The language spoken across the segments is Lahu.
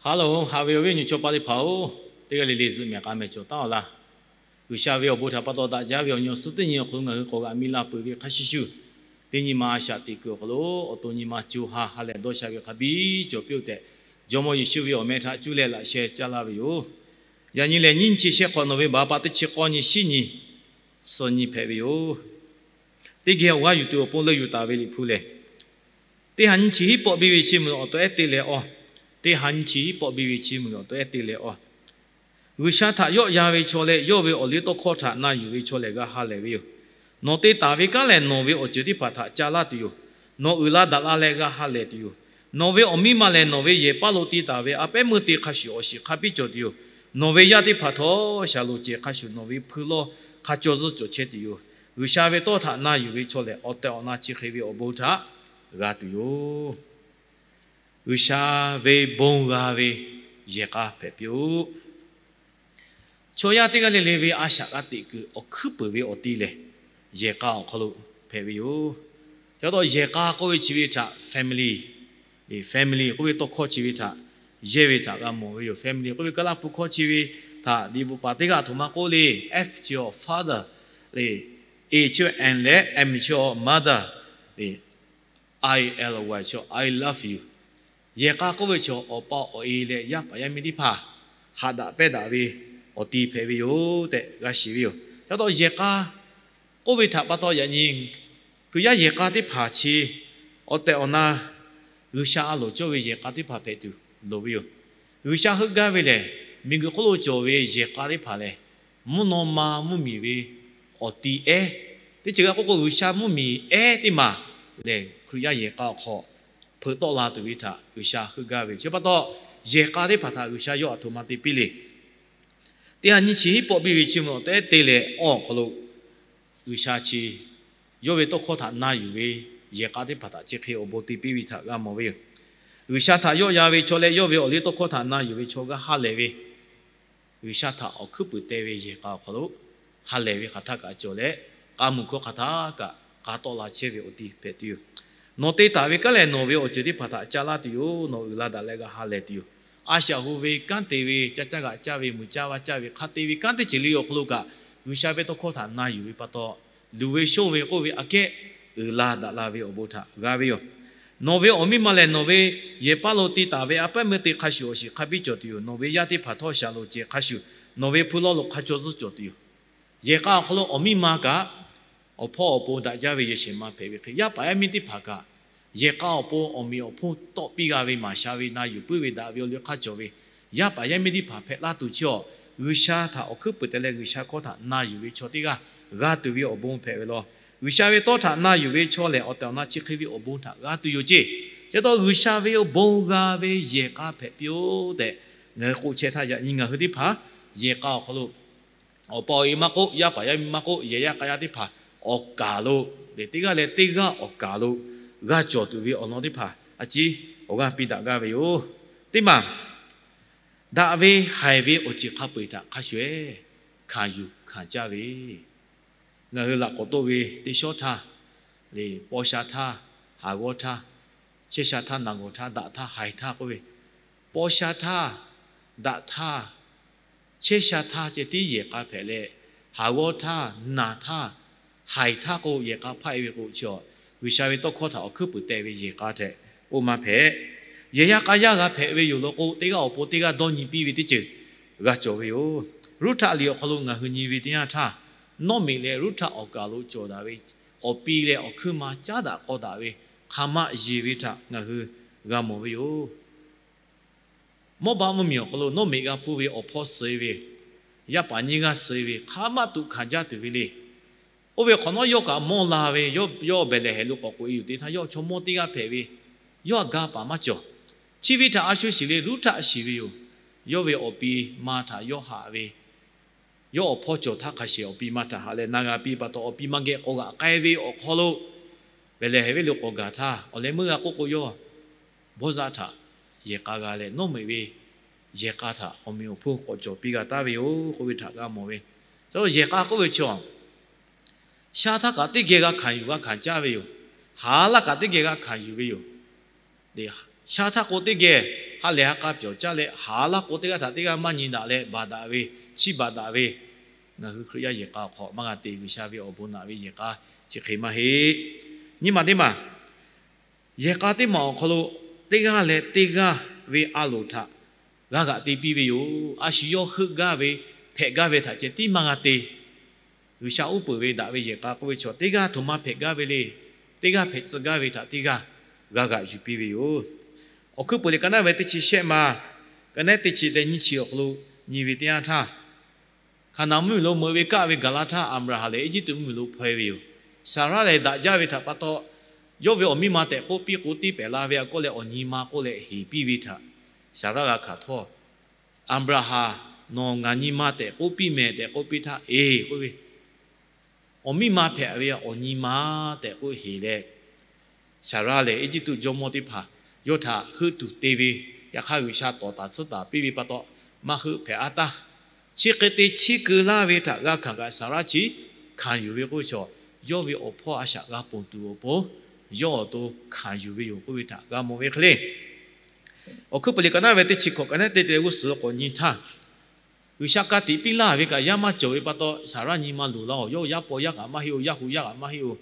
Hello, haꞈ ve awˬ viˉ awˬ nyi chaw paˍ teˇ hpaˍ-oˬ, teˇ g'aˇ le le zuhꞈ mehˍ k'a mehˍ cawˬ taˉ-aw laˇ. G'uiˬsha ve awˬ bon htaꞈ pa taw daꞈ jaˇ ve awˬ nyi awˬ suhˉ teˇ nyi awˬ hk'aw lo ngaˬ hui k'awꞈ g'a miˇ la peuˬ ve hk'a shuˍ shuˍ, teˇ nyi ma a shaꞈ teꞈ kuiˬ awˬ hk'aw lo awˬ to nyi ma co ha ha lehˬ dawˇ sha ve hk'a biˇ cawˬ piˇ-oˆ tehꞈ, Jawˇmawˇ Yeˍsuˆ ve awˬ meh htaꞈ cuˇ leh laꞈ sheh caˇ laˇ ve yoˬ. Yaꞈ nyi lehˬ, nyiˇ chi shehˆ hk'awꞈ nawˬ ve baˬ pa teˇ chi k'awˇ nyi shiˉ nyi suh nyi hpehꞈ ve yoˬ. Teˇ geh awˬ g'aˇ yuˬ tuˬ awˬ pon leuˆ yuˬ taˍ ve Liꞈ hpu lehˬ, teˇ ha nyiˇ chi hiˉ pawˆ biˇ ve chi mvuhˬ awˬ to ehˉ te leh awˇ. Teˇ ha nyiˇ chi hiˉ pawˆ biˇ ve chi mvuhˬ awˬ to ehˉ te leh awˇ. G'uiˬsha htaꞈ yawˆ yan ve chaw leh yawˇ ve awˬ liˇ tawˇ hkawˇ htaꞈ na yuˬ ve chaw lehˬ g'a ha lehˬ ve yoˬ. Nawˬ te taˍ ve kanˉ lehˬ, nawˬ ve awˬ ceuˬ teˇ hpaˍ htaꞈ ca laˇ tuˬ yoˬ. Nawˬ uiˍ la daꞈ la leh g'a ha lehˬ tuˬ yoˬ. Nawˬ ve awˬ miˇ ma lehˬ, nawˬ ve yehˬ paˇ lo te taˍ ve a pehˉ meuˇ te hk'a shuˍ awˬ shiˍ hk'a biˇ cawˬ tuˬ yoˬ. Nawˬ ve yaˇ teˇ hpaˍ htawˇ shaˍlonˍ cehˬ hk'a shuˍ nawˬ ve hpuiˇ lawˇ hk'a caw zuhˇ cawˬ chehˇ tuˬ yoˬ. G'uiˬsha ve tawˇ htaꞈ na yuˬ ve chaw lehˬ, awˬ tehˬ awˬ na chi hk'e ve awˬ bon htaꞈ g'a tuˬ yoˬ. G'uiˬsha ve bon g'a ve yehˬ k'a hpehꞈ piˇ-oˆ. Chaw yaˇ teˇ g'aˇ le le ve a shaꞈ g'a teꞈ kuiˬ awˬ hkuiˉ peuˬ ve awˬ ti lehˬ, yehˬ k'a awˬ hk'aw lo hpehꞈ ve yoˬ. Ca taw yehˬ k'a k'oˆ ve chi ve htaꞈ family, family k'oˆ ve tawˇ hkawˇ chi ve htaꞈ yehˇ ve htaꞈ g'a mawˬ ve yoˬ. Family k'oˆ ve Kaˇlaˇ hpu hkawˇ chi ve htaꞈ liꞈ bvuhꞈ paˍ teˇ g'aˇ aˬ htoꞈ ma k'oˆ le, F chi awˬ father le, A chi awˬ and leh M chi awˬ mother le, I L Y chi awˬ I love you. Yehˬ k'a k'oˆ ve chaw awˬ pa awˬ e leh yaˇ paˍ yaˇ miˇ teˇ hpaˍ haꞈ daꞈ pehˇ daꞈ ve awˬ ti hpehꞈ ve yoˬ tehꞈ g'a shiˍ ve yoˬ. Ca taw yehˬ k'a k'oˆ ve htaꞈ pa taw yaꞈ nyi Hkriꞈ yaˇ yehˬ k'a teˇ hpaˍ chi awˬ tehˬ awˬ na G'uiˬsha a loˍ cawˇ ve yehˬ k'a teˇ hpaˍ hpehꞈ tuˬ loˍ ve yoˬ. G'uiˬsha heuˆ gaˇ ve lehˬ, miˬguiˬ hk'oˆ lo cawˬ ve yehˬ k'a teˇ hpaˍ lehˬ, mvuhˇ naw ma mvuhˇmiˬ ve awˬ ti ehˉ, teˇ ceuˬ g'a k'oˆ k'o G'uiˬsha mvuhˇmiˬ ehˉ teˇ maˬ lehˬ, Hkriꞈ yaˇ yehˬ k'a awˬ hk'aw hpeuꞈ tawˆ la tuˬ ve htaꞈ G'uiˬsha heuˆ gaˇ ve yoˬ. Chi pa taw, yehˬ k'a teˇ hpaˍ htaꞈ G'uiˬsha yawˇ aˬ htoꞈ ma te piˇ le. Teˇ ha nyiˇ chi hiˉ pawˆ biˇ ve chi mvuhˬ awˬ to ehˉ te leh awˇ awˬ hk'aw lo G'uiˬsha chi yawˇ ve tawˇ hkawˇ htaꞈ na yuˬ ve yehˬ k'a teˇ hpaˍ htaꞈ chi hk'e awˬ bon te piˇ ve htaꞈ g'a mawˬ ve yoˬ. G'uiˬsha htaꞈ yawˆ yan ve chaw leh yawˇ ve awˬ liˇ tawˇ hkawˇ htaꞈ na yuˬ ve chaw g'a ha lehˬ ve, G'uiˬsha htaꞈ awˬ hkuiˉ puiˍ teh ve yehˬ k'a awˬ hk'aw lo ha lehˬ ve hk'aˬ htaˇ kaꞈ cawˬ leh, k'a muiˬ hkawˇ hk'aˬ htaˇ kaꞈ k'a tawˆ la chehˇ ve awˬ ti hpehꞈ tuˬ yoˬ. Nawˬ te taˍ ve kanˉ lehˬ, nawˬ ve awˬ ceuˬ teˇ hpaˍ htaꞈ ca laˇ tuˬ yoˬ. Nawˬ uiˍ la daꞈ leh g'a ha lehˬ tuˬ yoˬ. A shaꞈ hu ve kanˉ te ve, caˇ caˇ g'aꞈ caˇ ve, muiˬ caˇ vaˇ caˇ ve, hk'a te ve kanˉ teˇ ceuˬ le awˬ hk'aw lo kaꞈ, G'uiˬsha ve tawˇ hkawˇ htaꞈ na yuˬ ve pa taw, luˬ ve shonˇ ve k'oˆ ve aꞈ kehˉ uiˍ la daꞈ la ve awˬ bon htaꞈ g'a ve yoˬ. Nawˬ ve awˬ miˇ ma lehˬ, nawˬ ve yehˬ paˇ lo te taˍ ve a pehˉ meuˇ te hk'a shuˍ awˬ shiˍ hk'a biˇ cawˬ tuˬ yoˬ. Nawˬ ve yaˇ teˇ hpaˍ htawˇ shaˍlonˍ cehˬ hk'a shuˍ nawˬ ve hpuiˇ lawˇ lo hk'a caw zuhˇ cawˬ tuˬ yoˬ. Yehˬ k'a awˬ hk'aw lo awˬ miˇ ma kaꞈ awˬ hpawˇ awˬ pon daꞈ jaˇ ve yehˬ shehˍ ma hpehꞈ ve hk'e, yaˇ paˍ yaˇ miˇ teˇ hpaˍ kaꞈ yehˬ k'a awˬ pon awˬ meꞈ awˬ hponˇ tawˆ piˇ g'a ve maˍ sha ve na yuˬ puiˉ ve daꞈ ve awˬ liˇ hk'aˇ cawˬ ve yaˇ paˍ yaˇ miˇ teˇ hpaˍ hpehꞈ laˇ tuˬ chi awˬ, G'uiˬsha htaꞈ awˬ hkuiˉ puiˍ teh leh G'uiˬsha hkawˇ htaꞈ na yuˬ ve chaw teˇ g'aˇ g'a tuˬ ve awˬ bon hpehꞈ ve law. G'uiˬsha ve tawˇ htaꞈ na yuˬ ve chaw lehˬ, awˬ tehˬ awˬ na chi hk'e ve awˬ bon htaꞈ g'a tuˬ yoˬ ceˇ. Chi taw G'uiˬsha ve awˬ bon g'a ve yehˬ k'a hpehꞈ piˇ-oˆ tehꞈ ngaˬ hui k'oˆ chehˇ htaˇ, yaꞈ nyi ngaˬ hui teˇ hpaˍ yehˬ k'a awˬ hk'aw lo awˬ pa awˬ e maˇ k'oˆ, yaˇ paˍ yaˇ miˇ maˇ k'oˆ, yehˬ yaˇ k'a yaˇ teˇ hpaˍ awˬ kaˍ lo, teˇ g'aˇ leh teˇ g'aˇ awˬ kaˍ lo g'a cawˬ tuˬ ve awˬ lawn teˇ hpaˍ a ciˉ awˬ g'aˇ piˇ daꞈ gaˇ ve yoˬ. Teˇ maˬ, daꞈ ve haiˬ ve awˬ ceuˬ hk'a peu-eˬ htaꞈ hk'a shuˍ-eˬ hkanˍ yuˬ hkanˍ caˇ ve, ngaˬ hui laꞈ k'awꞈ toˆ ve teˇ shawˉ htaˇ le, paw sha htaˇ, haˍ g'awˇ htaˇ, chehˇ sha htaˇ, naˬ gawˬ htaˇ, daꞈ htaˇ, haiˬ htaˇ k'oˆ ve, paw sha htaˇ, daꞈ htaˇ, chehˇ sha htaˇ ceh tiˉ yehˬ k'a hpehꞈ leh, haˍ g'awˇ htaˇ, naˬ htaˇ, haiˬ htaˇ k'o yehˬ k'a hpaˆ-e ve k'o chi awˬ, G'uiˬsha ve tawˇ hkawˇ htaꞈ awˬ hkuiˉ puiˍ teh ve yehˬ k'a tehꞈ k'oˆ maˇ hpehꞈ. Yehˬ yaˇ k'a yaˇ g'a hpehꞈ ve yoˬ law k'o, teˇ g'aˇ awˬ pon teˇ g'aˇ dawˇ nyi piˇ ve teˇ ceuˬ g'a cawˬ ve yoˬ. Ruˇhtaˆ liꞈ awˬ hk'aw lo ngaˬ hui nyi ve teˇ yanˇ htaˇ, Nawˉmeꞈ leh Ruˇhtaˆ awˬ kaˍ lo cawˬ daꞈ ve awˬ pi leh awˬ hkuiˉ ma caˉ daꞈ k'aw daꞈ ve hk'aˬ ma yeˬ ve htaꞈ ngaˬ hui g'a mawˬ ve yoˬ. Mawˇbaˆ mvuhˇmiˬ awˬ hk'aw lo Nawˉmeꞈ g'a hpuˇ ve awˬ hpawˇ suh-e ve, yaˇ paˍ nyiˇ g'aˇ suh-e ve, hk'aˬ ma tuꞈ hkanˍ jaˇ tuˬ ve le. Oˇ ve hk'awꞈ nawˉ yawˇ kaꞈ mawˇ la ve, yawˇ Behˍlehˍhehnˍ lo k'awꞈ k'oꞈ-e yoˬ teˇ htaˇ, yawˇ chaw mawˇ teˇ g'aˇ hpehꞈ ve, yawˇ htaꞈ ga paˍ maˇ cawˬ. Chi ve htaꞈ a shu shiˍ le, Ruˇhtaˆ shiˍ ve yoˬ. Yawˇ ve awˬ pi ma htaꞈ yawˇ haꞈ ve, yawˇ awˬ hpawˇ cawˬ htaˇ hk'a shehˍ awˬ pi ma htaꞈ haꞈ leh na g'a piˇ pa taw, awˬ pi ma geh k'awꞈ g'aꞈ k'ai ve awˬ hk'aw lo Behˍlehˍhehnˍ ve lo k'awꞈ gaˬ htaˇ, awˬ leh meuˇ g'a k'oˆ k'o, yawˇ Bawˇzaˆ htaꞈ yehˬ k'a g'a leh, Nawˉmeꞈ ve yehˬ k'a htaꞈ awˬ meꞈ awˬ hponˇ k'awꞈ cawˬ piˇ g'a taˍ ve yoˬ k'oˆ ve htaꞈ g'a mawˬ ve. Ca yehˬ k'a k'oˆ ve chi awˬ, sha htaˇ kaꞈ teˇ geh g'a hkanˍ yuˬ g'a hkanˍ caˇ ve yoˬ. Haˍ laˇ kaꞈ teˇ geh g'a hkanˍ yuˬ ve yoˬ. Sha htaˇ k'o teˇ geh ha lehˬ ha k'a pyawˬ caˇ leh haˍ laˇ k'o, teˇ g'aˇ htaꞈ teˇ g'aˇ maˇ nyi daꞈ leh baˬ daꞈ ve, chiˇ baˬ daꞈ ve, ngaˬ hui Hkriꞈ yaˇ yehˬ k'a awˬ hk'aw maˇ g'a te. G'uiˬsha ve awˬ bon naꞈ ve yehˬ k'a chi hk'e maˇ heˆ. Nyi ma teˇ maˬ, yehˬ k'a teˇ maˬ awˬ hk'aw lo teˇ g'aˇ leh teˇ g'aˇ ve a loˍ htaꞈ g'a g'aꞈ te piˇ ve yoˬ. A shu yawˇ heuˆ gaˇ ve, hpehꞈ gaˇ ve htaꞈ ceh tiˉ maˇ g'a te. G'uiˬsha uˉ peunˍ ve daꞈ ve yehˬ k'a k'oˆ ve chaw, teˇ g'aˇ htoꞈ ma hpehꞈ gaˇ ve le, teˇ g'aˇ hpehꞈ tcuh gaˇ ve htaꞈ teˇ g'aˇ g'a g'aꞈ yuˬ piˇ ve yoˬ. Awˬ hkuiˉ peuˬ liꞈ ka naˉ ve teˇ chi shehˆ ma, ka naˉ teˇ chi leh nyiˇ chi awˬ hk'aw lo nyi ve teˇ yanˇ htaˇ, Hkaˍnanˍ mvuhˇmiˬ lo meuꞈ ve kaˆ ve gaˬ la htaˇ, Aˍbraˍhanˍ lehˬ Eˇjiˇtuꞈ mvuhˇmiˬ lo hpaw e ve yoˬ. Saˍraˆ lehˬ daꞈ jaˇ ve htaꞈ pa taw, yawˇ ve awˬ miˇ ma tehꞈ k'oˆ piˇ k'o, tiˇ pehˍ la ve a k'oˆ leh awˬ nyi ma k'oˆ leh heˍ piˇ ve htaꞈ Saˍraˆ g'a hkanˍ htawˇ, Aˍbraˍhanˍ, nawˬ ngaˬ nyi ma tehꞈ k'oˆ piˇ mehˍ tehꞈ k'oˆ piˇ htaˇ, eˬ k'oˆ ve, awˬ miˇ ma hpehꞈ ve awˬ nyi ma tehꞈ k'oˆ heˍ leh, Saˍraˆ lehˬ Eˇjiˇtuꞈ jawˇmawˇ teˇ hpaˍ yawˇ htaꞈ heuˆ tuˬ te ve, yaꞈ hk'aˇ G'uiˬsha tawˍ taˍ tsuhˇ taˍ piˇ ve pa taw, maˇ heuˆ hpehꞈ a taˇ. Chi hk'e te chiˇ keu laˇ ve htaꞈ g'a hkanˍ kaꞈ Saˍraˆ chi hkanˍ yuˬ ve k'oˆ ve chaw, yawˇ ve awˬ hpawˇ a shaꞈ g'a ponˬ tuˬ awˬ pon, yawˇ awˬ to hkanˍ yuˬ ve yoˬ k'oˆ ve htaꞈ g'a mawˬ ve hk'e le. Awˬ hkuiˉ peuˬ liꞈ ka naˉ ve teˇ chi hkawꞈ ka naˉ teˇ te g'uˇ suhˍ k'awꞈ nyi htaˇ, G'uiˬsha ka tiꞈ piˇ laˇ ve kaꞈ yaˇ maˇ cawˬ ve pa taw, Saˍraˆ nyi ma luˬ la-oˬ. Yawˇ yaˇ paw yaˇ kaꞈ maˇ heˆ-oˬ, yaˇ hu yaˇ kaꞈ maˇ heˆ-oˬ.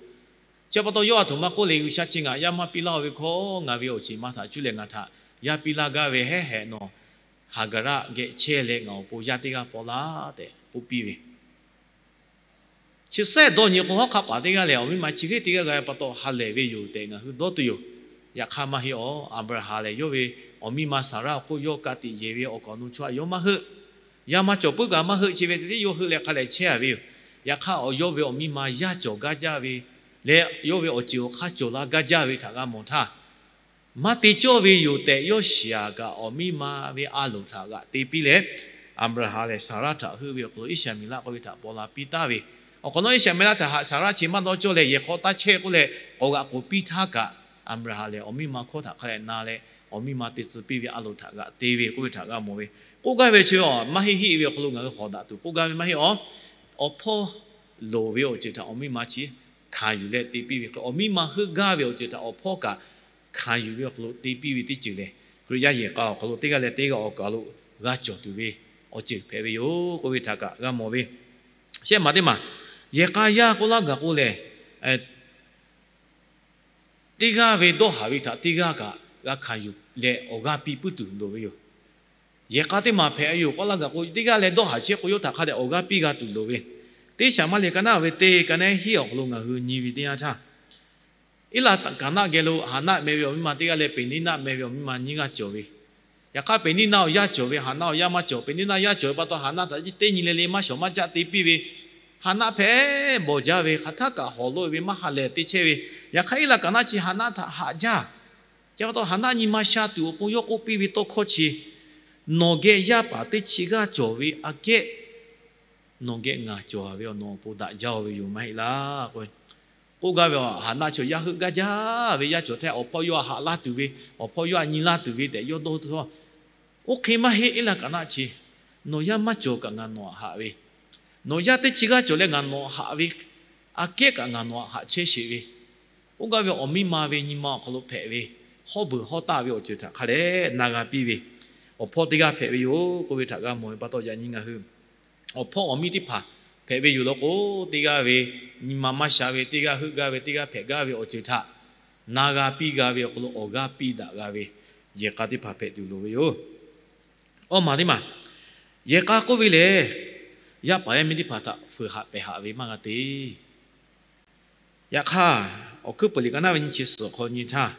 Chi pa taw yawˇ a htoꞈ ma k'oˆ le, G'uiˬsha chi ngaˬ yaˇ maˇ piˇ laˇ-oˬ ve hkawˇ, ngaˬ ve awˬ ceˬ ma htaꞈ cuˇ leh ngaˬ htaꞈ yaˇ piˇ laˇ gaˇ ve hehˉ hehꞈ nawˬ Haˍgaˍraˆ geh chehˇ leh ngaˬ awˬ pon yaˇ teˇ g'aˇ paw laˇ tehꞈ k'oˆ piˇ ve. Chi sehˉ dawˇ nyi k'o, hawˉ hk'aˆ paˍ teˇ g'aˇ lehˬ awˬ miˇ ma chi hk'e teˇ g'aˇ g'a pa taw ha lehˬ ve yoˬ tehꞈ ngaˬ hui dawˇ tuˬ yoˬ. Yaꞈ hk'aˇ maˇ heˆ-oˬ. Aˍbraˍhanˍ lehˬ yawˇ ve awˬ miˇ ma Saˍraˆ awˬ hk'oˆ yawˇ ka tiꞈ yeˬ ve awˬ kaˍ awˬ nu chaw a yawˇ maˇ heuˆ. Yaˇ maˇ cawˬ puiˉ kaꞈ maˇ heuˆ. Chi ve te tiˉ yawˇ heuˆ leh hk'a dehꞈ chehˇ a ve yoˬ. Yaꞈ hk'aˇ awˬ yawˇ ve awˬ miˇ ma yaˇ cawˬ gaˇ jaˇ ve leh yawˇ ve awˬ ceˬ awˬ hk'aˇ cawˬ la gaˇ jaˇ ve htaꞈ g'a mawˬ htaˇ, maˇ te cawˇ ve yoˬ tehꞈ yawˇ shiˍ-aˬ kaꞈ awˬ miˇ ma ve a loˍ htaꞈ g'aꞈ te piˇ leh, Aˍbraˍhanˍ lehˬ Saˍraˆ htaꞈ heuˆ ve awˬ hk'aw lo Iˉsaˍmeˍlaˆ k'oˆ ve htaꞈ paw la piˇ taˍ ve. Awˬ hk'awꞈ nawˉ Iˉsaˍmeˍlaˆ htaꞈ haꞈ Saˍraˆ chi maˇ dawˇ cawˇ leh yehˬ hk'aw taˇ chehˇ k'oˆ leh k'awꞈ g'aꞈ k'oˍ piˇ htaˇ kaꞈ, Aˍbraˍhanˍ lehˬ awˬ miˇ ma hkawˇ htaꞈ hk'a dehꞈ na leh, awˬ miˇ ma te tcuh piˇ ve a loˍ htaꞈ g'aꞈ te ve k'oˆ ve htaꞈ g'a mawˬ ve. K'oˆ gaˇ ve chi maˇ heˆ heˆ ve awˬ hk'aw lo ngaˬ hui hawˍ daꞈ tuˬ k'oˆ gaˇ ve maˇ heˆ-oˬ. Awˬ hpawˇ loˍ ve awˬ ceuˬ htaꞈ awˬ miˇ ma chi hkanˍ yuˬ leh te piˇ ve hk'e, awˬ miˇ ma heuˆ gaˇ ve awˬ ceuˬ htaꞈ awˬ hpawˇ kaꞈ hkanˍ yuˬ ve awˬ hk'aw lo te piˇ ve teˇ ceuˬ lehˬ, Hkriꞈ yaˇ yehˬ k'a awˬ hk'aw lo teˇ g'aˇ leh teˇ g'aˇ awˬ kaˍ lo g'a cawˬ tuˬ ve awˬ ceuˬ hpehꞈ ve yoˬ k'oˆ ve htaꞈ kaꞈ g'a mawˬ ve. Shehˆ maˬ teˇ maˬ, yehˬ k'a yaˇ k'oˆ laˇ gaˬ k'o lehˬ, teˇ g'aˇ ve dawˇ haˍ ve htaꞈ teˇ g'aˇ kaꞈ g'a hkanˍ yuˬ leh awˬ g'aˇ piˇ puiˉ tuˬ loˍ ve yoˬ. Yehˬ k'a teˇ maˬ hpehꞈ ve yoˬ k'oˆ laˇ gaˬ k'o, teˇ g'aˇ leh dawˇ haˍ chehˇ k'o yawˇ htaꞈ hk'a dehꞈ awˬ g'aˇ piˇ g'a tuˬ loˍ ve. Teˇ Saˍmaˍriˆ ka naˆ ve teˇ ka naˆ hiˉ awˬ hk'aw lo ngaˬ hui nyi ve teˇ yanˇ htaˇ, Iˉlaˍkaˍnaˆ geh lo Haˍnaˆ meh ve awˬ miˇ ma teˇ g'aˇ leh Peˍniˉnaˆ meh ve awˬ miˇ ma nyiˇ g'aˇ cawˬ ve. Yaꞈ hk'aˇ Peˍniˉnaˆ awˬ yaˇ cawˬ ve, Haˍnaˆ awˬ yaˇ maˇ cawˬ. Peˍniˉnaˆ yaˇ cawˬ ve pa taw Haˍnaˆ htaꞈ teˇ nyi le le maˇ shawˍ maˇ caˆ te piˇ ve. Haˍnaˆ hpehꞈ bawˬ jaˇ ve, hk'aˬ htaˇ kaꞈ hawˍ loꞈ-e ve maˇ ha lehˬ te chehˇ ve. Yaꞈ hk'aˇ Iˉlaˍkaˍnaˆ chi Haˍnaˆ htaꞈ haꞈ jaˇ. Chi pa taw Haˍnaˆ nyi ma sha tuˬ awˬ pon yawˇ k'oˆ piˇ ve tawˇ hkawˇ chi, Nawˬ geh yaˇ paˍ teˇ chi g'aˇ cawˬ ve aꞈ kehˉ nawˬ geh ngaˬ cawˬ ve, nawˬ awˬ pon daꞈ jaˇ-oˬ ve yoˬ maˇ heˆ laˇ k'oˆ ve. K'oˆ gaˇ ve, Haˍnaˆ chaw yaˇ heuˆ gaˇ jaˇ ve yaˇ cawˬ htaˇ, awˬ hpawˇ yawˇ htaꞈ haꞈ laˇ tuˬ ve, awˬ hpawˇ yawˇ htaꞈ nyi laˇ tuˬ ve tehꞈ yawˇ dawˇ htawˇ, oˇ hk'e maˇ heˆ. Iˉlaˍkaˍnaˆ chi, nawˬ yaˇ maˇ cawˬ kaꞈ ngaˬ nawˬ htaꞈ haꞈ ve, nawˬ yaˇ teˇ chi g'aˇ cawˬ leh ngaˬ nawˬ htaꞈ haꞈ ve aꞈ kehˉ kaꞈ ngaˬ nawˬ htaꞈ haꞈ chehˇ sheˍ ve, k'oˆ gaˇ ve awˬ miˇ ma ve nyi ma awˬ hk'aw lo hpehꞈ ve, hawˉ beuˬ hawˉ taˆ ve awˬ ceuˬ htaꞈ hk'a dehꞈ na g'a piˇ ve, awˬ hpawˇ teˇ g'aˇ hpehꞈ ve yoˬ k'oˆ ve htaꞈ g'a mawˬ ve pa taw, yaꞈ nyi ngaˬ hui awˬ hpawˇ awˬ miˇ teˇ hpaˍ hpehꞈ ve yoˬ law k'o, teˇ g'aˇ ve nyi ma maˇ sha ve, teˇ g'aˇ heuˆ gaˇ ve, teˇ g'aˇ hpehꞈ gaˇ ve awˬ ceuˬ htaꞈ na g'a piˇ g'a ve awˬ hk'aw lo awˬ g'aˇ piˇ daꞈ g'a ve yehˬ k'a teˇ hpaˍ hpehꞈ tuˬ loˍ ve yoˬ. Awˇ maˬ teˇ maˬ, yehˬ k'a k'oˆ ve lehˬ, yaˇ paˍ yaˇ miˇ teˇ hpaˍ htaꞈ fuiˍ haꞈ pehˬ haꞈ ve maˇ g'a te. Yaꞈ hk'aˇ, Awˬ hkuiˉ peuˬ liꞈ ka naˆ ve nyiˇ chi suhˍ hk'aw nyi htaˇ,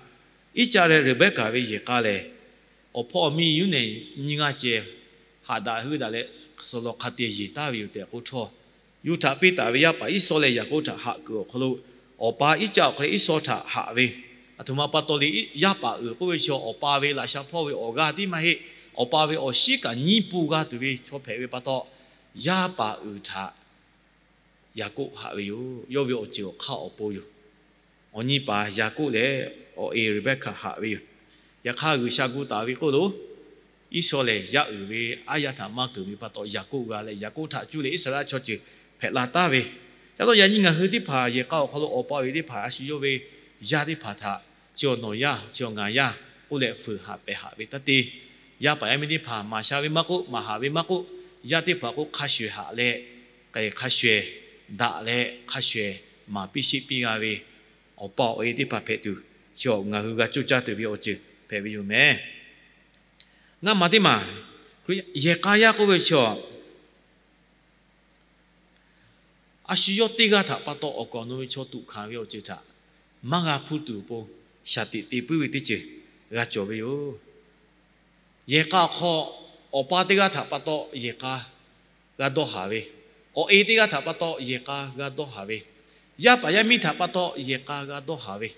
Iˉcaˆ leh Reˍbeˍkaˍ ve yehˬ k'a lehˬ, awˬ hpawˇ awˬ miˇ yuˇ nehˬ nyiˇ g'aˇ ceh haꞈ daꞈ heuˆ daꞈ leh, suh law hk'a te yeˬ taˍ ve yoˬ tehꞈ k'oˆ htawˇ, yuˬ htaꞈ piˇ taˍ ve yaˇ paˍ Iˉsawˇ leh Yaˍkoˆ htaꞈ haꞈ kuiˬ awˬ hk'aw lo, awˬ pa Iˉcaˆ awˬ hk'e leh Iˉsawˇ htaꞈ haꞈ ve, aˬ htoꞈ ma pa taw le, yaˇ paˍ uiˍ k'oˆ ve chaw awˬ pa ve laꞈ sha hpawˇ ve awˬ g'aˇ tiˉ maˇ heˆ. Awˬ pa ve awˬ shiˉ kaꞈ nyiˇ pun g'a tuˬ ve chaw hpehꞈ ve pa taw, yaˇ paˍ uiˍ htaꞈ Yaˍkoˆ haꞈ ve yoˬ. Yawˇ ve awˬ ceuˬ awˬ hk'aˇ awˬ pon yoˬ. Awˬ nyi paˍ Yaˍkoˆ leh awˬ e Reˍbeˍkaˍ haꞈ ve yoˬ. Yaꞈ hk'aˇ, G'uiˬsha gu taˍ ve k'oˆ lo, Iˉsawˇ lehˬ yaˇ uiˍ ve aˉ yaˇ htaꞈ maˇ keunˍ ve pa taw, Yaˍkoˆ g'a leh Yaˍkoˆ htaꞈ cuˇ leh Iˉsaˍreˍlaˆ chaw ceuˬ hpehꞈ la taˍ ve. Ca taw yaꞈ nyi ngaˬ hui teˇ hpaˍ yehˬ k'a awˬ hk'aw lo awˬ pa ve teˇ hpaˍ a shu yawˇ ve yaˇ teˇ hpaˍ htaꞈ, chi awˬ nawˬ yaˇ, chi awˬ ngaˬ yaˇ, k'oˆ leh fuiˍ haꞈ pehˬ haꞈ ve taˇ te. Yaˇ paˍ yaˇ miˇ teˇ hpaˍ maˍ sha ve maˇ k'oˆ, maˍ haˍ ve maˇ k'oˆ, yaˇ teˇ hpaˍ k'o hk'a shuˍ eˬ haꞈ leh, k'ai hk'a shuˍ eˬ daꞈ leh hk'a shuˍ eˬ maˍ piˇ sheˆ piˇ g'a ve, awˬ pa awˬ e teˇ hpaˍ hpehꞈ tuˬ, chi ngaˬ hui g'a coˇ caˇ tuˬ ve awˬ ceuˬ hpehꞈ ve yoˬ meh. Ngaˇ maˬ teˇ maˬ, yehˬ k'a yaˇ k'oˆ ve chi a shu yawˇ teˇ g'aˇ htaꞈ pa taw awˬ kaˍ awˬ nu ve chaw tuꞈ hkanˍ ve awˬ ceuˬ htaꞈ maˇ g'a hpuˇ tuˬ awˬ pon shaˍ tiꞈ te puiˉ ve teˇ ceuˬ g'a cawˬ ve yoˬ. Yehˬ k'a awˬ hk'aw, awˬ pa teˇ g'aˇ htaꞈ pa taw yehˬ k'a g'a dawˇ haˍ ve, awˬ e teˇ g'aˇ htaꞈ pa taw yehˬ k'a g'a dawˇ haˍ ve, yaˇ paˍ yaˇ miˇ htaꞈ pa taw yehˬ k'a g'a dawˇ haˍ ve,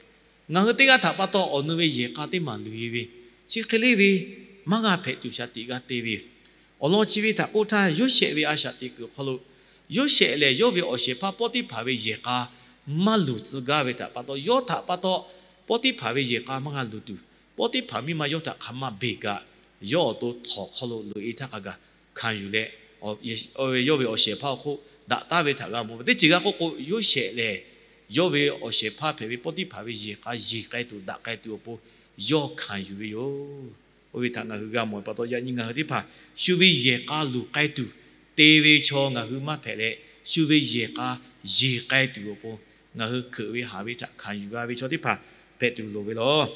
ngaˬ hui teˇ g'aˇ htaꞈ pa taw awˬ nu ve yehˬ k'a teˇ maˬ luˬ e ve, chi hk'e le ve maˇ g'a hpehꞈ tuˬ shaˍ tiꞈ g'a te ve yoˬ. Awˬ lawn chi ve htaꞈ k'oˆ htaˇ, Yoˇsehꞈ ve a shaꞈ teꞈ kuiˬ awˬ hk'aw lo, Yoˇsehꞈ lehˬ yawˇ ve awˬ shehˍ hpaˇ Pawˇtiˇhpaˍ ve yehˬ k'a maˇ luˬ tcuh gaˇ ve htaꞈ pa taw, yawˇ htaꞈ pa taw Pawˇtiˇhpaˍ ve yehˬ k'a maˇ g'a luˬ tuˬ, Pawˇtiˇhpaˍ miˇ ma yawˇ htaꞈ hk'aˬ ma beˬ kaꞈ, yawˇ awˬ to htawnˍ hk'aw lo loꞈ e htaˇ hk'a gaˬ hkanˍ yuˬ leh, yawˇ ve awˬ shehˍ hpaˇ awˬ hk'oˆ daꞈ taˉ ve htaꞈ g'a mawˬ ve teˇ ceuˬ g'a k'oˆ k'o, Yoˇsehꞈ lehˬ yawˇ ve awˬ shehˍ hpaˇ hpehꞈ ve Pawˇtiˇhpaˍ ve yehˬ k'a yeˬ k'ai tuˬ daꞈ k'ai tuˬ awˬ pon yawˇ hkanˍ yuˬ ve yoˬ. Oˇ ve htaꞈ ngaˬ hui g'a mawˬ pa taw, yaꞈ nyi ngaˬ hui teˇ hpaˍ shu ve yehˬ k'a luˬ k'ai tuˬ te ve chaw ngaˬ hui maˇ hpehꞈ leh, shu ve yehˬ k'a yeˬ k'ai tuˬ awˬ pon ngaˬ hui hkeuꞈ ve haˍ ve htaꞈ hkanˍ yuˬ g'a ve chaw teˇ hpaˍ hpehꞈ tuˬ loˍ ve lawˬ.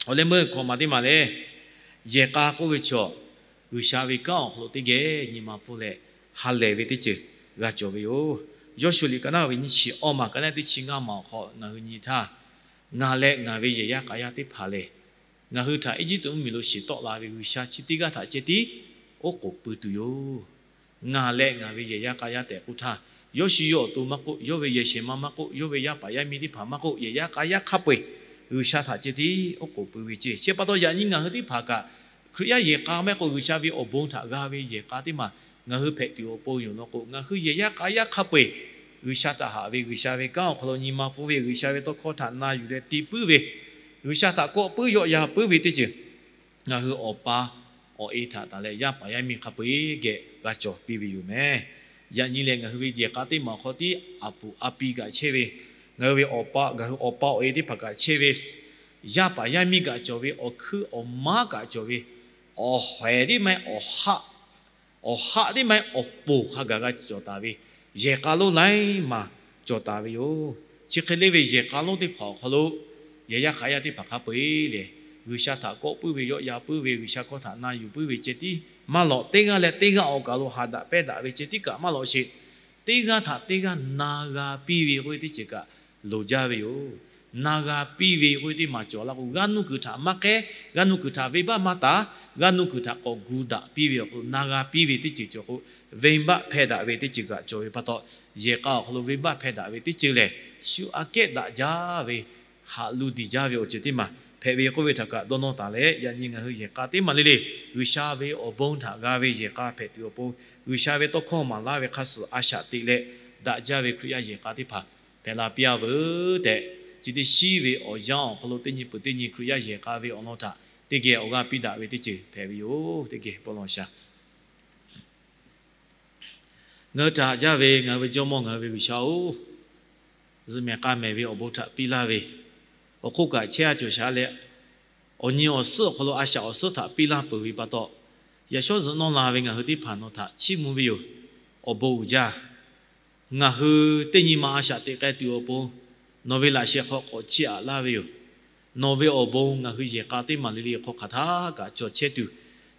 Awˬ leh meuˇ hkawꞈ maˬ teˇ maˬ lehˬ, yehˬ k'a k'oˆ ve chaw, G'uiˬsha ve kanˉ awˬ hk'aw lo teˇ geh nyi ma pfuhˇ leh ha lehˬ ve teˇ ceuˬ g'a cawˬ ve yoˬ. Yawˇshuˆ liꞈ ka naˆ ve nyiˇ chi awˇ maˬ ka naˆ teˇ chi ngaˇ maˬ awˬ hk'aw ngaˬ hui nyi htaˇ, ngaˬ leh ngaˬ ve yehˬ yaˇ k'a yaˇ teˇ hpaˍ lehˬ, ngaˬ hui htaꞈ Eˇjiˇtuꞈ mvuhˇmiˬ lo shiˍ tawˆ la ve G'uiˬsha chi teˇ g'aˇ htaꞈ ceh tiˉ oˉ k'oˍ pui tuˬ yoˬ. Ngaˬ leh ngaˬ ve yehˬ yaˇ k'a yaˇ tehꞈ k'oˆ htaˇ, Yawˇshuˆ yawˇ awˬ to maˇ k'oˆ, yawˇ ve yehˬ shehˍ ma maˇ k'oˆ, yawˇ ve yaˇ paˍ yaˇ miˇ teˇ hpaˍ maˇ k'oˆ, yehˬ yaˇ k'a yaˇ hk'a peu-eˬ G'uiˬsha htaꞈ ceh tiˉ oˉ k'oˍ pui ve ceˇ. Chi pa taw yaꞈ nyi ngaˬ hui teˇ hpaˍ kaꞈ Hkriꞈ yaˇ yehˬ k'a maˇ heˆ k'o G'uiˬsha ve awˬ bon htaꞈ g'a ve yehˬ k'a teˇ maˬ ngaˬ hui hpehꞈ tuˬ awˬ pon yoˬ law k'o, ngaˬ hui yehˬ yaˇ k'a yaˇ hk'a peu-eˬ G'uiˬsha htaꞈ haꞈ ve, G'uiˬsha ve kanˉ awˬ hk'aw lo nyi ma pfuhˇ ve, G'uiˬsha ve tawˇ hkawˇ htaꞈ na yuˬ leh te puiˉ ve, G'uiˬsha htaꞈ kawˆ puiˉ yawˆ yan puiˉ ve teˇ ceuˬ ngaˬ hui awˬ pa awˬ e htaꞈ tanˬ leh yaˇ paˍ yaˇ miˇ hk'a peu-eˬ geh g'a cawˬ piˇ ve yoˬ meh. Yaꞈ nyi lehˬ, ngaˬ hui ve yehˬ k'a teˇ maˬ awˬ hk'aw tiˉ aˬ puˍ aˬ pi kaꞈ chehˇ ve, ngaˬ hui ve awˬ pa, ngaˬ hui awˬ pa awˬ e teˇ hpaˍ kaꞈ chehˇ ve, yaˇ paˍ yaˇ miˇ kaꞈ cawˬ ve, awˬ hkuiˉ awˬ maˉ kaꞈ cawˬ ve, awˬ hawehˍ tiˉ maˇ heˆ, awˬ haˆ tiˉ maˇ heˆ, awˬ poˬ hk'a gaˬ g'a cawˬ taˍ ve yehˬ k'a lonˉ laiˉ maˬ cawˬ taˍ ve yoˬ. Chi hk'e le ve yehˬ k'a lonˉ teˇ hpaˍ awˬ hk'aw lo yehˬ yaˇ k'a yaˇ teˇ hpaˍ hk'a peu-eˬ lehˬ, G'uiˬsha htaꞈ kawˆ puiˉ ve, yawˆ yan puiˉ ve, G'uiˬsha hkawˇ htaꞈ na yuˬ puiˉ ve ceh tiˉ maˇ lawꞈ, teˇ g'aˇ leh teˇ g'aˇ awˬ kaˬ lo haꞈ daꞈ pehˇ daꞈ ve ceh tiˉ kaꞈ maˇ lawꞈ sheˍ. Teˇ g'aˇ htaꞈ teˇ g'aˇ na g'a piˇ ve k'oˆ ve teˇ ceuˬ kaꞈ loˍ jaˇ ve yoˬ. Na g'a piˇ ve k'oˆ ve teˇ maˬ cawˬ la k'o, g'aˇ nuˇ kuiˬ htaꞈ maˇ k'ehˉ, g'aˇ nuˇ kuiˬ htaꞈ venˇbaˆ maˇ taˍ, g'aˇ nuˇ kuiˬ htaꞈ k'awꞈ gu daꞈ piˇ ve awˬ hk'aw lo na g'a piˇ ve teˇ ceuˬ cawˬ k'o, venˇbaˆ hpehˇ daꞈ ve teˇ ceuˬ kaꞈ cawˬ ve pa taw, yehˬ k'a awˬ hk'aw lo venˇbaˆ hpehˇ daꞈ ve teˇ ceuˬ lehˬ, shu aꞈ kehˉ daꞈ jaˇ ve haꞈ lu diˬ jaˇ ve awˬ ceuˬ teˇ maˬ hpehꞈ ve k'oˆ ve htaꞈ kaꞈ dawˇ nawˇ taˍ leh, yaꞈ nyi ngaˬ hui yehˬ k'a teˇ maˬ le le G'uiˬsha ve awˬ bon htaꞈ g'a ve yehˬ k'a hpehꞈ tuˬ awˬ pon, G'uiˬsha ve tawˇ hkawˇ maˍ laˇ ve hk'a suhˍ a shaꞈ teꞈ leh daꞈ jaˇ ve Hkriꞈ yaˇ yehˬ k'a teˇ hpaˍ hpehꞈ la piˇ-a veuˬ tehꞈ, chi teˇ shiˉ ve awˬ yanˇ awˬ hk'aw lo teˇ nyi peuˬ teˇ nyi Hkriꞈ yaˇ yehˬ k'a ve awˬ lawn htaꞈ teˇ geh awˬ g'aˇ piˇ daꞈ ve teˇ ceuˬ hpehꞈ ve yoˬ. Teˇ geh bon lawˬ shaˍ. Ngaˬ hui htaꞈ haꞈ jaˇ ve ngaˬ hui ve Jawˇmawˇ, ngaˬ hui ve G'uiˬsha-oˬ, zuhꞈ mehˍ k'a mehˍ ve awˬ bon htaꞈ piˇ laˇ ve, awˬ hk'oˆ kaꞈ chehˇ-a cawˬ shaˍ leh, awˬ nyi awˬ suhˉ awˬ hk'aw lo a shaꞈ awˬ suhˉ htaꞈ piˇ laˇ peuˬ ve pa taw, yaꞈ shawˉ zuhꞈ nawˇ la ve ngaˬ hui teˇ hpaˍ nawˬ htaꞈ chiˇ mvuh ve yoˬ. Awˬ bon uiˍ jaˇ. Ngaˬ hui teˇ nyi ma a shaꞈ teꞈ k'ai tuˬ awˬ pon nawˬ ve laꞈ sheh hk'aw k'awꞈ chiˇ aꞈ laˇ ve yoˬ. Nawˬ ve awˬ bon ngaˬ hui yehˬ k'a teˇ maˬ le le hk'aw hk'aˬ htaˇ kaꞈ cawˬ chehˇ tuˬ,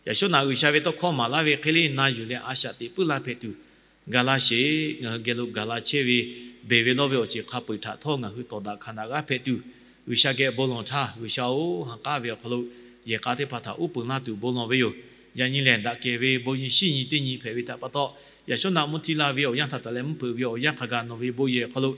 yaꞈ shawˉ naꞈ G'uiˬsha ve tawˇ hkawˇ maˍ laˇ ve hk'e le na yuˬ leh a shaꞈ teꞈ puiˉ la hpehꞈ tuˬ, gaˬ la sheˍ. Ngaˬ hui geh lo gaˬ la chehˇ ve, beˬ ve lawˇ ve awˬ ceuˬ hk'a peu-eˬ htaꞈ htawˇ ngaˬ hui tawˍ daꞈ hkanˍ daꞈ g'aˇ hpehꞈ tuˬ, G'uiˬsha geh bon lawˬ htaˇ, G'uiˬsha-oˬ, ha k'aˉ ve awˬ hk'aw lo yehˬ k'a teˇ hpaˍ htaꞈ uˉ peunˍ laˇ tuˬ bon lawˬ ve yoˬ. Yaꞈ nyi lehˬ, daꞈ kehˬ ve bon nyi shiˉ nyi teˇ nyi hpehꞈ ve htaꞈ pa taw, yaꞈ shawˉ naꞈ mvuhˇ htiˇ la ve awˬ yanˇ htaꞈ taˍ leh mvuhˇ hpeuꞈ ve awˬ yanˇ hk'a gaˬ nawˬ ve bon yehˬ awˬ hk'aw lo,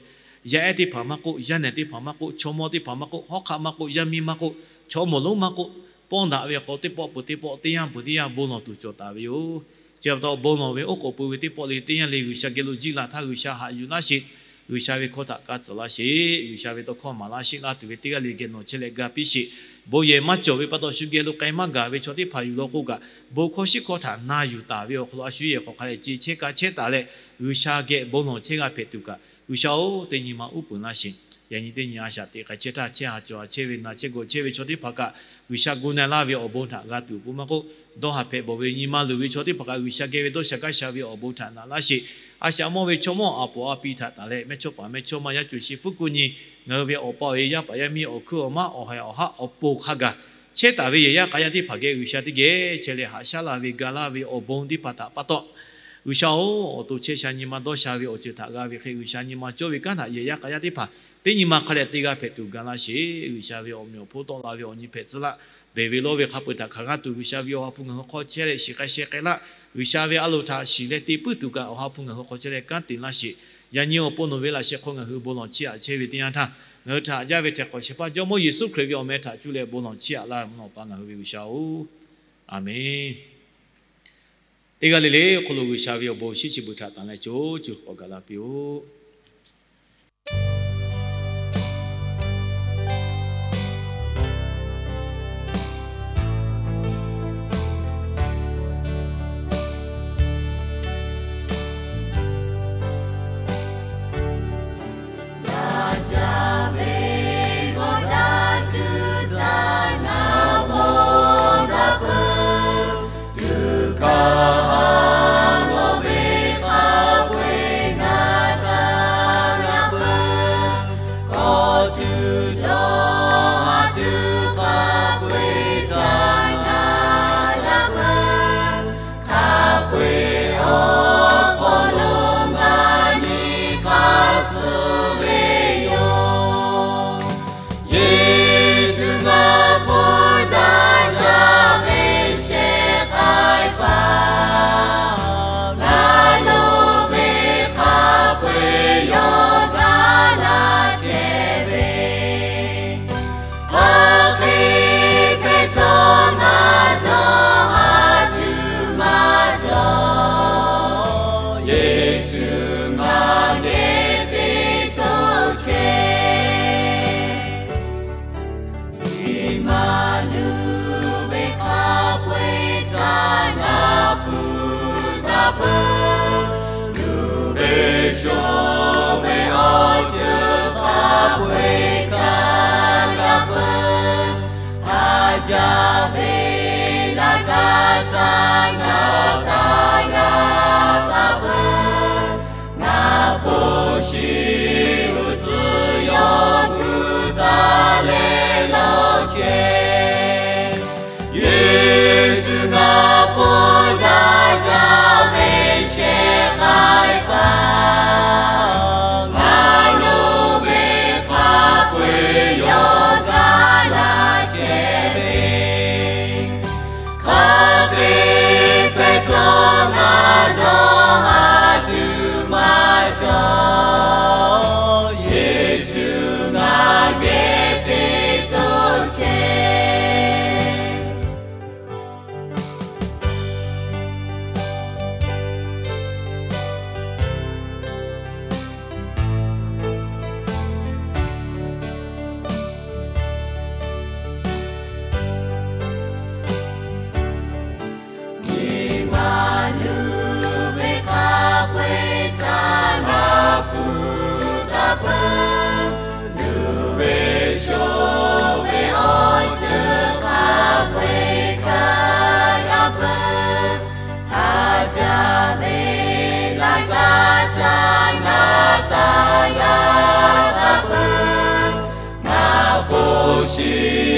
yaˇ ehˉ teˇ hpaˍ maˇ k'oˆ, yaˇ nehˬ teˇ hpaˍ maˇ k'oˆ, chaw mawˇ teˇ hpaˍ maˇ k'oˆ, hawˉ hk'aˆ maˇ k'oˆ, yaˇ miˇ maˇ k'oˆ, chaw mawˬ lonˉ maˇ k'oˆ, pawˇ daꞈ ve awˬ hk'aw teˇ pawˆ peuˬ teˇ pawˆ, teˇ yanˇ peuˬ teˇ yanˇ bon lawˬ tuˬ cawˬ taˍ ve yoˬ. Chi pa taw bon lawˬ ve oˉ k'oˍ pui ve teˇ pawˆ le teˇ yanˇ le G'uiˬsha geh lo jiˇ la htaˇ G'uiˬsha haꞈ yuˬ laˇ sheˍ. G'uiˬsha ve hkawˇ htaꞈ ka tcuhˍ laˇ sheˍ. G'uiˬsha ve tawˇ hkawˇ maˍ laˇ sheˍ laˇ tuˬ ve teˇ g'aˇ le geh nawˬ chehˇ leh ga piˇ sheˍ. Bon yehˬ maˇ cawˬ ve pa taw shu geh lo k'ai maˇ gaˬ ve chaw teˇ hpaˍ yuˬ law k'o kaꞈ, bon hkawˇ shiˉ hkawˇ htaꞈ na yuˬ taˍ ve awˬ hk'aw lo a shu yehˬ hk'aw hk'a leh ce chehˇ ka chehˇ taˍ leh, G'uiˬsha geh bon lawˬ chehˇ g'a hpehꞈ tuˬ kaꞈ, G'uiˬsha-oˬ, teˇ nyi ma uˉ peunˍ laˇ sheˍ. Yaꞈ nyi teˇ nyi a shaꞈ teꞈ k'ai chehˇ htaˇ, chehˇ ha cawˬ ha chehˇ ve, na chehˇ gawˬ chehˇ ve chaw teˇ hpaˍ kaꞈ, G'uiˬsha gu na laˇ ve awˬ bon htaꞈ g'a tuˬ awˬ pon maˇ k'oˆ, dawˇ haˍ hpehꞈ bawˬ ve nyi ma luˬ ve chaw teˇ hpaˍ kaꞈ G'uiˬsha geh ve dawˇ sha gaˇ sha ve awˬ bon htaꞈ naꞈ laˇ sheˍ. A shaꞈ mawˇ ve chaw mawˇ a poˍ a pi htaꞈ taˍ leh, mehˇchawˇpaˍ mehˇchawˇma yaˇ cuˬ shi hpfuhˇ kuˆ nyi, ngaˬ hui ve awˬ pa awˬ e yaˇ paˍ yaˇ miˇ awˬ hkuiˇ awˬ maˇ awˬ haiˬ awˬ haˉ awˬ pon hk'a gaˬ chehˇ taˍ ve yehˬ yaˇ k'a yaˇ teˇ hpaˍ geh G'uiˬsha teˇ geh chehˇ leh haꞈ shaˉ la ve ga laˇ ve awˬ bon teˇ hpaˍ htaꞈ pa taw, G'uiˬsha-oˬ, awˬ to chehˇ sha nyi ma dawˇ sha ve awˬ ceuˬ htaꞈ g'a ve hk'e, G'uiˬsha nyi ma cawˇ ve kanˉ htaꞈ yehˬ yaˇ k'a yaˇ teˇ hpaˍ teˇ nyi ma hk'a dehꞈ te g'a hpehꞈ tuˬ ga laˇ sheˍ. G'uiˬsha ve awˬ meꞈ awˬ hponˇ tawˆ la ve awˬ nyi hpehꞈ tcuh laˇ. Beˬ ve lawˇ ve hk'a peu-eˬ htaꞈ hk'aˬ g'aˇ tuˬ G'uiˬsha ve Awˬ ha hpu ngaˬ hui hk'aw chehˇ leh shiˍ k'ai sheh k'ai laˇ. G'uiˬsha ve a loˍ htaꞈ shiˍ leh te puiˉ tuˬ kaꞈ Awˬ ha hpu ngaˬ hui hk'aw chehˇ leh kanˉ te laˇ sheˍ. Yaꞈ nyi awˬ pon nawˬ ve laꞈ sheh hk'aw ngaˬ hui bon lawˬ chiˇ aꞈ chehˇ ve teˇ yanˇ htaˇ, ngaˬ hui htaꞈ haꞈ jaˇ ve htaiˍ hk'awꞈ shehˍ hpaˇ Jawˇmawˇ Yeˍsuˆ Hkriꞈ ve awˬ meh htaꞈ cuˇ leh bon lawˬ chiˇ aꞈ laˇ ve mvuhˇ naw Awˬ pa ngaˬ hui ve G'uiˬsha-oˬ, Aˍmenˇ. Teˇ g'aˇ le le awˬ hk'aw lo G'uiˬsha ve awˬ bon shinˉ chi beuꞈ htaꞈ tanˬ leh co co k'awꞈ gaˬ la piˇ-oˆ. Yeˍsuˆ ngaˬ hpu daꞈ jaˇ ve shehˍ k'ai paˍ, ngaˬ lo ve hk'a peu-eˬ yawˇ gaˇ laˇ chehˇ ve, hk'aˬ hk'e hpehꞈ htawˇ ngaˬ dawˇ haˍ tuˬ maˇ cawˬ. Yeˍsuˆ ngaˬ geh te toˇ chehˇ. Iˉmaˍnuˆ ve hk'a peu-eˬ htaꞈ ngaˬ hpu taˇ peuˬ. Luˬ ve shoˍ ve awˬ ceuˬ hk'a peu-eˬ kaꞈ taˇ peuˬ. Haˍ jaˇ ve laꞈ kaˇ htaꞈ ngaˬ taˇ g'a taˇ peuˬ. Ngaˬ hpu shiˍ uˉ tcuhˉ yawˇ gu taˍ leh lawˬ chehˇ. Yeˍsuˆ ngaˬ hpu daꞈ jaˇ ve shehˍ k'ai paˍ, ngaˬ lo ve hk'a peu-eˬ yawˇ gaˇ laˇ chehˇ ve, hk'aˬ hk'e hpehꞈ htawˇ ngaˬ dawˇ haˍ tuˬ maˇ cawˬ. Yeˍsuˆ ngaˬ geh te toˇ chehˇ. Iˉmaˍnuˆ ve hk'a peu-eˬ htaꞈ ngaˬ hpu taˇ peuˬ. Luˬ ve shoˍ ve awˬ ceuˬ hk'a peu-eˬ kaꞈ taˇ peuˬ. Haˍ jaˇ ve laꞈ kaˇ htaꞈ ngaˬ taˇ g'a taˇ peuˬ. Ngaˬ hpu shiˍ